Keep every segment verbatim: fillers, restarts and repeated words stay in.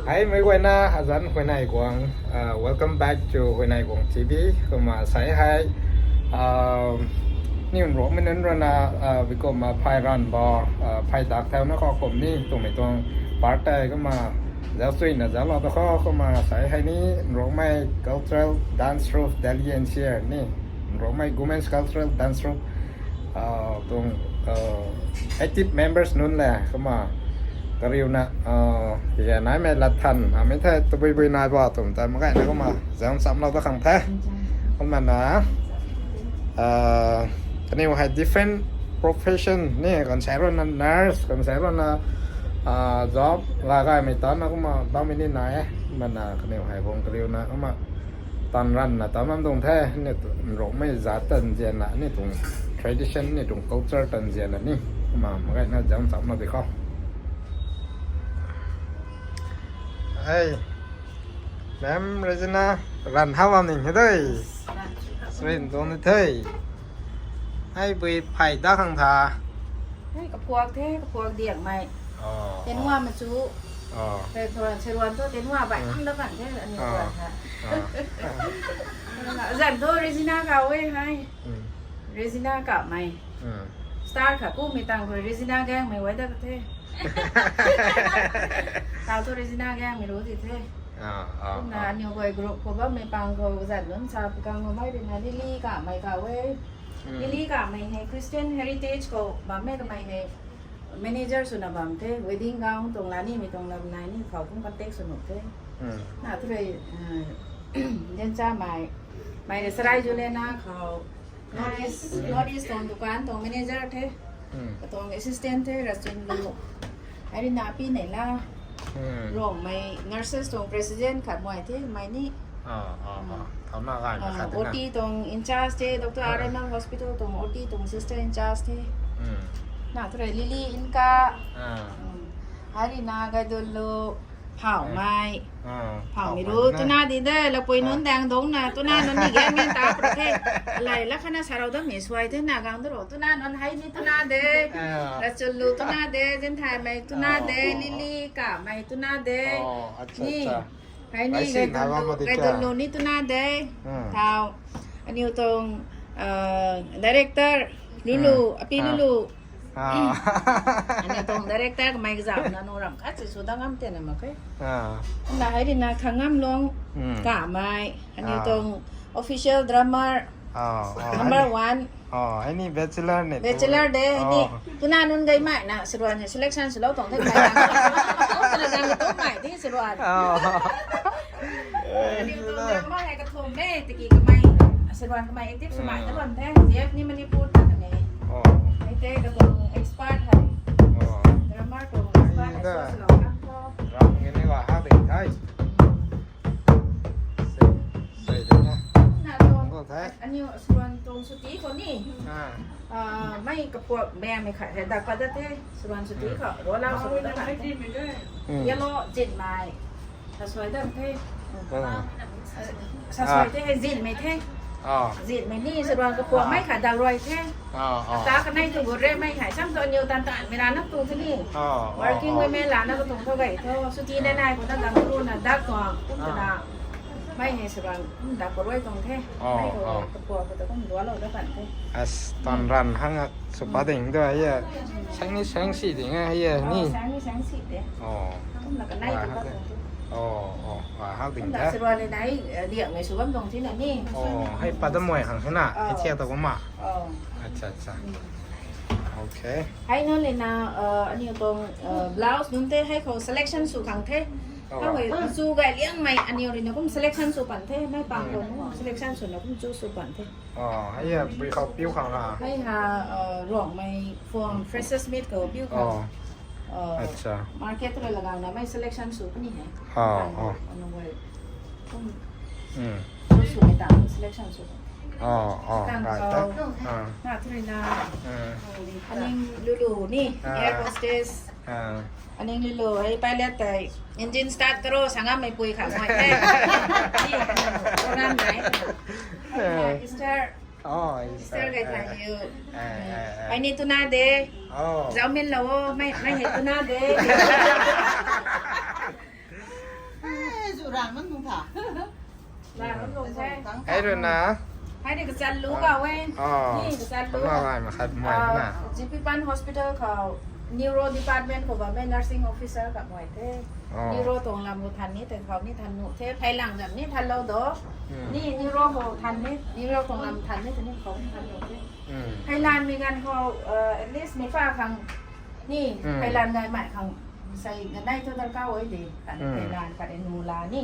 Hei mei guayna azan Huayney Guang, uh, welcome back to Huayney Guang T V. Kumna sai hei, uh, ni nrokmei nunc rana, uh, bikumna phay ran ba, uh, phay dak thau na khou kum ni twmei tuang part tei kumna zau suina zau lou ta khou kumna sai hei ni nrokmei cultural dance troupe Delhi N C R ni nrokmei women's cultural dance troupe, uh, tuang, uh, active members nunc le kumna kariuna, uh, ya naimei lat than amei the tabui bui nai ba twm ta mak gayna kumna zang cham lou ta khang the. Kumna na, uh, kaniw hei different profession ni, kan sei rana nurse, kan sei rana, uh, job la gaymei tan na kumna bammei ni nai e. Kumna kaniw hei bung kariuna kumna tan ranna tan bam tuang the, ni nrokmei zat tan zianna, ni tuang tradition, ni tuang culture tan zianna ni kumna mak gayna zang cham lou di khou. Hey, ma'am Regina, ran how am ning he dei. Srin tuang ni the. Hei bui phay dak khang tha. Hei kapuak the, kapuak diakmei. Oh, Tenwa machu. Oh. Hei thoran seruan tu Tenwa bai ang da kan the ani Oh. Ruan ha. Oh. Zan tu Regina ka we hei. Mm. Regina kamei. Mm. Star kha kumei tang khou Regina Gangmei wai da ka the. Tau tu Regina Gangmei ru di the. Ah, ah, Kumna ah. Aniu guay group khou bammei pang khou zan lun sa pu kang khou mei rui na Lily kamei ka we. Mm. Lily kamei hei Christian Heritage khou bammei kamei hei manager swna bam the, wedding gown tuang la nimei tuang lam nai ni khou kum contact sw nuh the. Mm. Na thu rui, uh, Dianchamei, mei rui Sarai Juliana khou North East, North East tuang dukan tuang manager the. Mm. Katuang assistant the, Rachunlu. Hei rui na Pi Neila. Mm. Rongmei nurses tuang president khat mei the, mei ni. Ah, ah, Mm. ah. Thauna gay na Ah, khat na. O T tuang in charge the, Doctor Ah. R M L Hospital tuang O T tuang sister in charge the. Mm. Na thu rui Lily Inka. Ah. Mm. Hei rui na Gaidonlu, Phaumei. Ah. Phaumei Phaumei ru, na. Tuna di de, lapui Ah. nunc dang dong na, tuna nunc ni gang men ta pro the. Lai la khana sarau da mi suai the, na gang da ro, tuna nunc hei ni tuna de. Ah. Rachunlu tuna de, Zinthaimei tuna Ah. de, Lily kamei tuna de. Oh, acha, Ni. acha. Hei ni Ai si na Gaidonlu, bam ma di kya? Gaidonlu ni tuna de. Hmm. Thau. Aniu tuang, uh, director, Lulu, Hmm. Api Ah. Lulu. Ah. Aniu tuang director kamei kazauh na nu ram khat si su dang am te na mak khe. Ah. Na hei rui na Khangam Long Hmm. kamei. Aniu Ah. tuang official drummer Ah, ah, number hei ni. one. Oh, hei ni bachelor ni tu. Bachelor de, hei ni. Oh. Tuna nunc gaymei na, saruan ni selection swlou tuang the, kamei na. Tuna gang tu mai di saruan. Oh. Aniu tuang drummer hei kathum e, tiki kamei, saruan kamei active swmei Hmm. na bam the, J F ni Manipur ta kane. Oh. Hei te katuang expert hei. Oh. Drummer tuang expert Ai hei da. so swlou kan tho. Ram nge ni wa ha ding thai. Sei, sei de na. Na tuang, Ngol thai. aniu saruan tuang suti khou ni. Ah. Ah, mei kapuak bam mei khat hei dak pat da the, saruan suti Hmm. khou, ro lau saruan da kan the. Hmm. Yellow zin mei. Sa suai dam the. Ah. Sa suai the, hei zin mei the. Ah. Zin mei ni, saruan kapuak Ah. mei khat dak rui the. Ah, ah. Ta kanei tu gu re mei hei, sam tu aniu tan tan, mei rana tu the ni. Ah, ah, Working ah. women lana katuang tho gay tho. Suti na Ah. nai khou na gang tu na dak tuang, kum Ah. tana. Mei hei saruan, kum dak karuai tuang the. Oh, Mei khou oh. kapuak khou ta kum dualou da kan the. As tan ran hang a, sw pa ding tu ai ya. Sang ni sang si ding ai ya, Oh, ni. sang ni sang si de. Oh. Kum la kanei Wa tu hak ka ding. tuang tu. Oh, oh. Wa hak ding Kum ta. la saruan le nai, eh, diak mei sw bam tuang thi na ni. Oh, hei pa dam moi hang hina. Oh. Hei thiak ta kum ma. Oh. Acha, acha. Mm. Okay. Hei nunc le na, uh, aniu tuang, uh, blouse nunc the, hei khou selection sw khang the. Oh. Hei khou chu gay liangmei aniu rui na kum selection sw pan the, mei pang Mm. khou nunc selection sw na kum chu sw pan the. Oh, hei ya, bri khou piu khang ha. Hei ha, uh, Rongmei form, Freshers Meet khou piu khang. Oh. Uh, Acha. market rui lagauna mei selection sw puni hei. Oh, Kan oh. anu wei. Kum Mm. chu sw mei ta selection sw. Oh, oh, Kan right, khou. eh? Ah. Na thu rui na. Ah. Aning Lulu ni, Ah. air hostess. Ah. Aning Lulu, hei pilot tei engine start karo, sangam mei pui kha moi the. Ni, program nai. Eh. Sister, Oh, sister gai than liu. Ai ni tuna de. Oh. Zaumin lo o, mei mei hei tuna de. Zu rang man mung tha. Rang man mung the. Ai rui na. Hai de kachat lu ka we. Oh. Ni kachat lu. Tuna lai ma khat mai na. G P Pan Hospital khou neuro department khou ba mei nursing officer ka mai the. Neuro tuang lam khou than ni, tei khou ni than nu the, pheilang zam ni than lou do. Ni neuro khou than ni, neuro tuang lam than ni, tei ni khou ni than nu the. Pheilan mi ganv khou, at least mi pa khang ni, pheilan ngai mai khang, sai ganai thu darkar oi de, kan pheilan, kan nu la ni.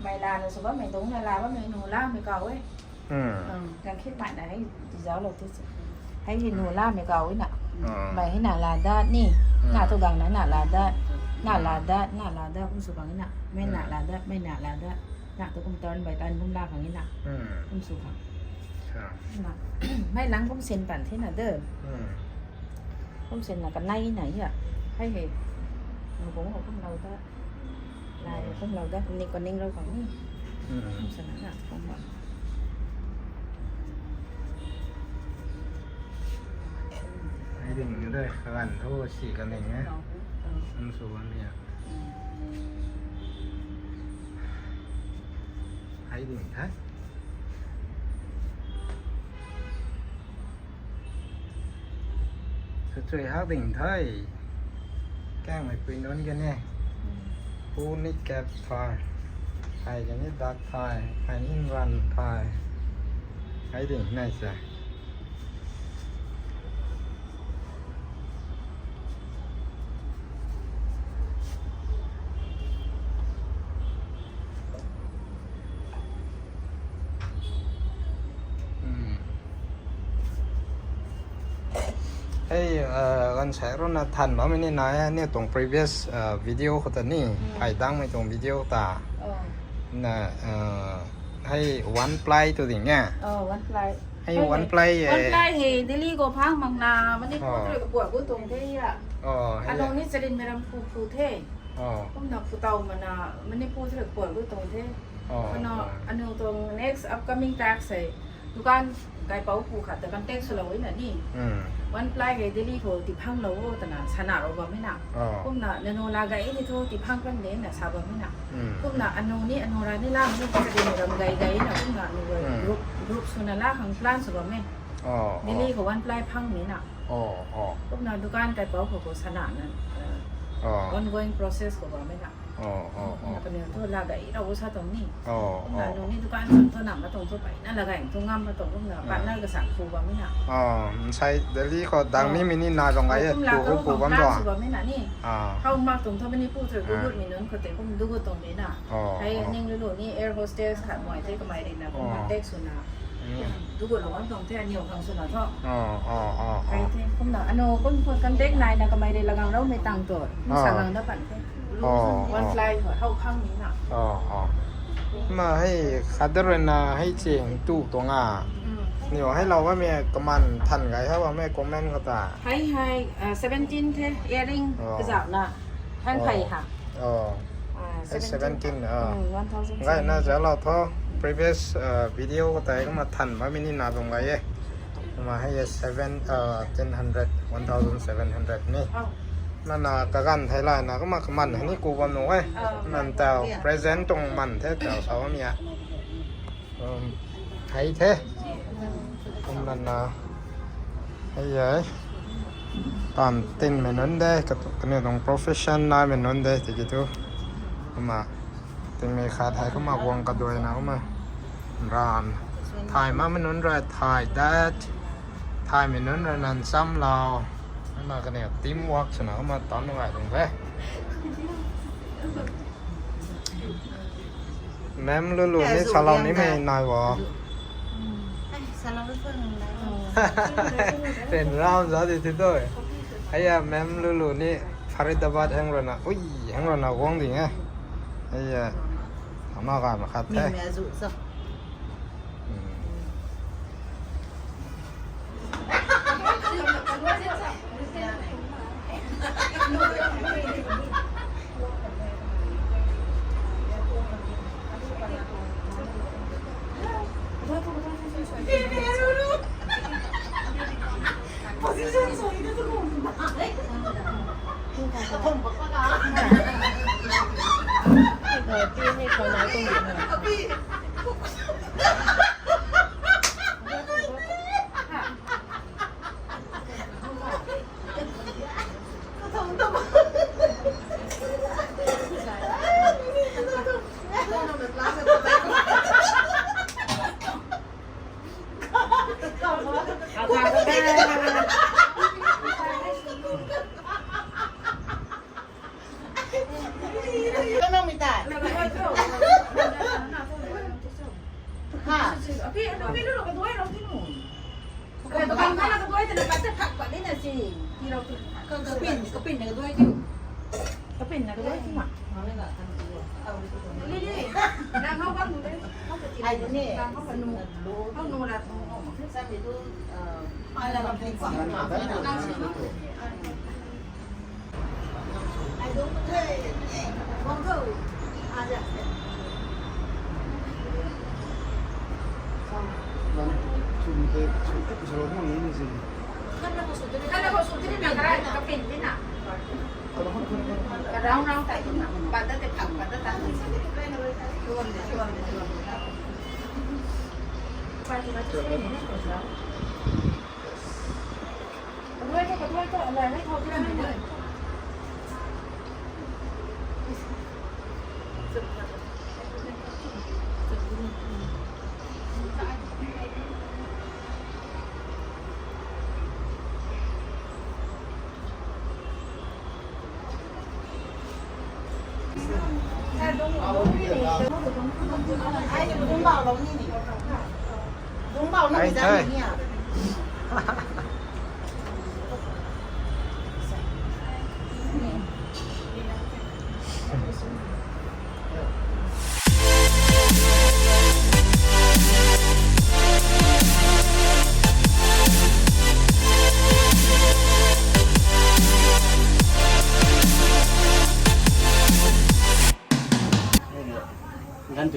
Mei la na sw ba, mei dungc na la ba, mei nu la, mei kau e. Kan khit mai na hei, ti zauc lou tu. Hei hei nu la mei kau e na. Mei hei na la dat ni. Na tu gang na na la dat. Na la dat, na la dat, kum sw gang na. Mei na la dat, mei na la dat. Na tu kum turn by turn kum la khang na. Kum sw khang. Na. Mei lang kum sin pan the na de. Kum sin na kanei na ya. Hei hei. Nu bung kum lou dat. Lai kum lou dat, ni kaning rou khang ni. Kum sana na, kum ba. Ai ding ni de, kaganv thu si kaning e. Kum sw bam ya. Ai ding the. Sa chui hak ding the. Kangmei pui nunc kan e. Pu ni kap the. Ai kan ni dak the. Ai ni ran the. Ai ding nai sa. Hei, ganv sai rui na than bammei ni nai e, ni tuang previous video khou ta ni, phey dangmei tuang video ta. Na, hei one ply tu ding e. Hei one ply e. One ply hei Delhi khou phang mak na, Manipur tu rui kapuat gu tuang the ya. Anu ni charinmei ram phu phu the. Kumna phu taw mana, Manipur tu rui kapuat gu tuang the. Kumna anu tuang next upcoming tax hei dukan kaipouc pu khat ta contact swlou na ni. One ply hei Delhi khou tiphang lou o twna sana rou bammei na. Kumna nanu la gay ni thu tiphang kan de na sa bammei na. Kumna anu ni anu ra ni la ni charinmei ram gay gay na kumna anu group swna la khang plan sw bammei. Delhi khou one ply phangmei na. Kumna dukan kaipouc khou khou sana na ongoing process khou bammei na. Kaniw thu la gay rou sa tuang ni. Kumna nung ni dukan khang thu nam ma tuang thu peyna la gay thu ngam ma tuang kumna partner kasak phu bammei na. Nsai Delhi khou dang nimei ni na tuang gay e, kum la pu pu bam tuang. Sw bammei na ni. Hou mak tuang thu mei ni pu thu gu gutmei nunc khou tei kum du gut tuang de na. Hei ning lu lu ni air hostess khat mai the kamei rui na kum contact swna. Du gut lou bam tuang the aniw khang swna thu. Hei the kumna anu kum contact nai na kamei rui lagang roumei tang tu. Sa gang da pan the. One ply khou hou phangmei na. Ma hei khat da rui na hei ching tu tuang a. Niw hei lou bammei kaman than gay hei bammei comment khou ta. Hei hei seventeen the earring kazauh na. Hang phey ha. Seventeen. Seventeen. Gay na zauclou tho. Previous video khou tei kumna than bammei ni na tuang gay e. Kumna hei seven, ten hundred, one thousand seven hundred ni. Nana kaganv thei la na kumna kaman hei ni ku bam nu e. Nan tau present tuang man the tau sa bammei a. Hei the. Kumna na. Hei e. Tan tinmei nunc de, kaniw tuang profession naimei nunc de tiki thu. Kumna tingmei khat hei kumna guang kaduaina kumna ran. Thay makmei nunc rui thay dat. Thaymei nunc rui nan chamlou. Kumna kaniw team work swna kumna tan gay tuang the. Ma'am Lulu ni salou nimei nai bo. Ten round za di thi tu. Hei a Ma'am Lulu ni Faridabad hang rui na, ui, hang rui na guang ding e. Hei a, ama gay ma khat the. Thum bak bak a. Hei, hei, hei, hei, hei, hei. Kau nang mi tai? Ha? Kapin, kapin na kaduai tiu. Kapin na kaduai tiu ma. Lili, nang hou bam nu de. Ai ni. Nang hou bam nu. Hou nu la nu. Sa mi tu, ah, ai la lam pen sa. Nang si nu.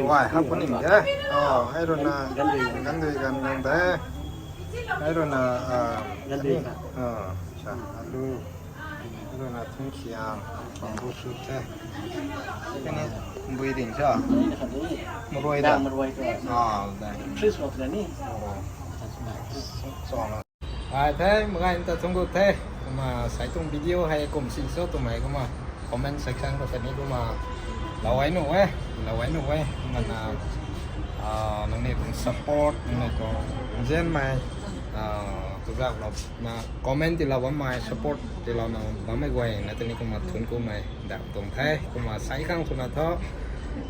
Wai, hap puni de. Oh, hei rui na. Gandui gan nang de. Hei rui na, ah, gandui. Ah, sa, alu. Hei rui na thungsiang, bamboo shoot the. Kani bui ding sa. Marui da. Marui da. Ah, da. Fresh water ni. Oh. So, ai the, makai ta thungc gu the. Kumna sai tuang video hei kum si so twmei kumna comment section khou tei ni kumna lou ai nu e, lou ai nu e. Kumna, ah, nangniw tuang support, nangniw tuang nzianmei, ah, tuzak lou na comment tiilou bammei, support tiilou na bammei guay na tei ni kumna thungc kumei da tuang the. Kumna sai khang swna tho,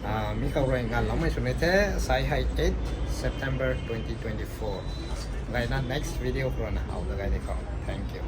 ah, mi khou rui nganvloumei sw ni the, sai hei eight September twenty twenty-four. Gayna next video khou rui na how ta gay di khou. Thank you.